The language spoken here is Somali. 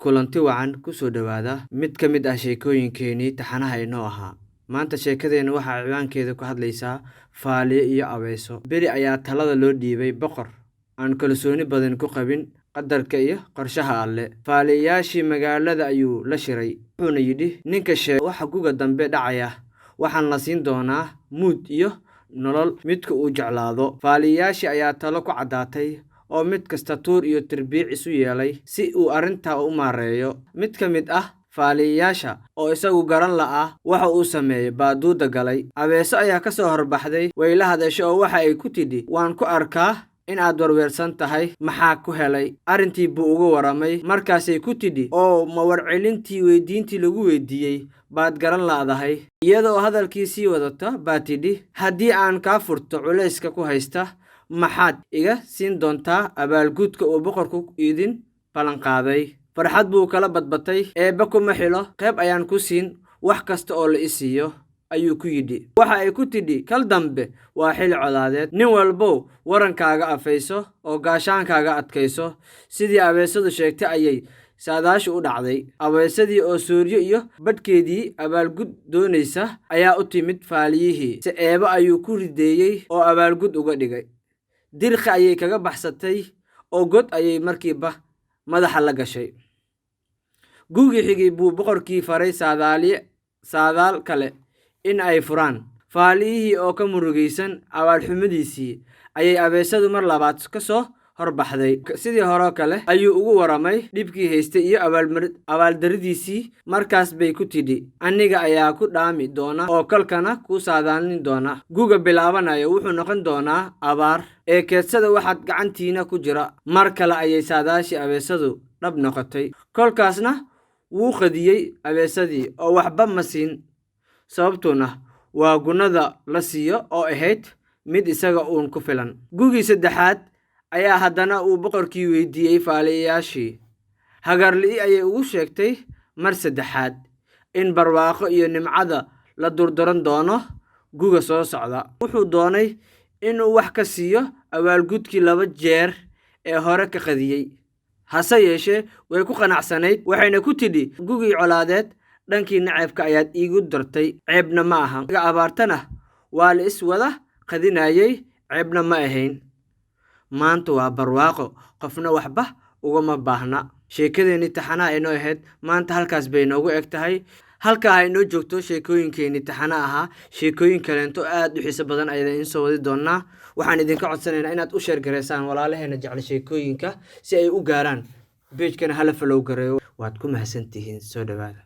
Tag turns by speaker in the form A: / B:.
A: Kulanti wacan, ku soo dhowaada mid ka mid ah sheekooyinkeenii taxanaha inoo ahaa. Maanta sheekadeennu waxaa ciwaankeeda ku hadlaysaa Faaliye iyo Abeeso. Beri ayaa talada loo dhiibay boqor aan kalsooni badan ku qabin qadarka iyo qorshaha Alle. Faaliyayaashii magaalada ayuu la shiray, wuxuuna yidhi: "Ninka sheega waxa guga dambe dhacaya, waxaan la siin doonaa muud iyo nolol midka uu jeclaado." Faaliyayaashii ayaa talo ku caddaatay oo mid kasta tuur iyo tirbiic isu yeelay si uu arrintaa u maareeyo. Mid ka mid ah faaliyayaasha oo isagu garan la'aa waxa uu sameeyay baa duuda galay. Abeeso ayaa ka soo horbaxday, way la hadashay oo waxa ay ku tidhi: "Waan ku arkaa in aad werwersan tahay, maxaa ku helay?" Arrintii buu uga warramay. Markaasay ku tidhi: "Oo ma warcelintii weydiintii lagu weydiiyey baad garan la'dahay?" Iyada oo hadalkii sii wadata baa tidhi: "Haddii aan kaa furto culayska ku haysta, maxaad iga siin doontaa abaalgudka uu boqorku idin ballanqaaday?" Farxad buu kala badbatay. "Eebbe kuma xilo, qayb ayaan ku siin wax kasta oo la i siiyo," ayuu ku yidhi. Waxa ay ku tidhi: "Kal dambe waa xilli colaadeed. Nin walbow warankaaga afayso oo gaashaankaaga adkayso." Sidii abeesadu sheegtay ayay saadaashu u dhacday. Abeesadii oo sooryo iyo badhkeedii abaalgud doonaysa ayaa u timid faaliyihii. Se Eebbe ayuu ku rideeyey oo abaalgud uga dhigay. Dirqi ayay kaga baxsatay oo god ayay markiiba madaxa la gashay. Gugii xigay buu boqorkii faray saadaaliye saadaal kale in ay furaan. Faaliyihii oo ka murugaysan abaalxumadiisii ayay abeesadu mar labaad ka soo horbaxday. Sidii hore kale ayuu ugu warramay dhibkii haystay iyo abaaldarridiisii. Markaas bay ku tidhi: "Aniga ayaa ku dhaami doona oo kolkana kuu saadaalin doona. Guga bilaabanaya wuxuu noqon doonaa abaar. Ee keedsada waxaad gacantiina ku jira." Mar kale ayay saadaashii abeesadu dhab noqotay. Kolkaasna wuu qadiyey abeesadii oo waxba ma siin. Sababtuna waa gunnada la siiyo oo ahayd mid isaga uun ku filan. Gugii saddexaad ayaa haddana uu boqorkii weydiiyey faaliyayaashii. Hagarli'i ayay ugu sheegtay mar saddexaad in barwaaqo iyo nimcada la durduran doono guga soo socda. Wuxuu doonay inuu wax ka siiyo abaalgudkii laba jeer ee hore ka qadiyey. Hase yeeshee way ku qanacsanayd, waxayna ku tidhi: "Gugii colaadeed dhankii naceebka ayaad iigu dartay, ceebna ma aha. Abaartana waa la is wada qadinayay, ceebna ma ahayn. Maanta waa barwaaqo, qofna waxba ugama baahna." Sheekadeennii taxanaha inoo ahayd maanta halkaas bay noogu eg tahay. Halkaa ha inoo joogto sheekooyinkeenii taxana ahaa. Sheekooyin kaleento aad u xiiso badan ayaan idiin soo wadi doonaa. Waxaan idinka codsanaynaa inaad u share gareysaan walaalaheena jecel sheekooyinka si ay u gaaraan. Page-kana hala follow gareeyo. Waad ku mahadsantihiin. Soo dhowaada.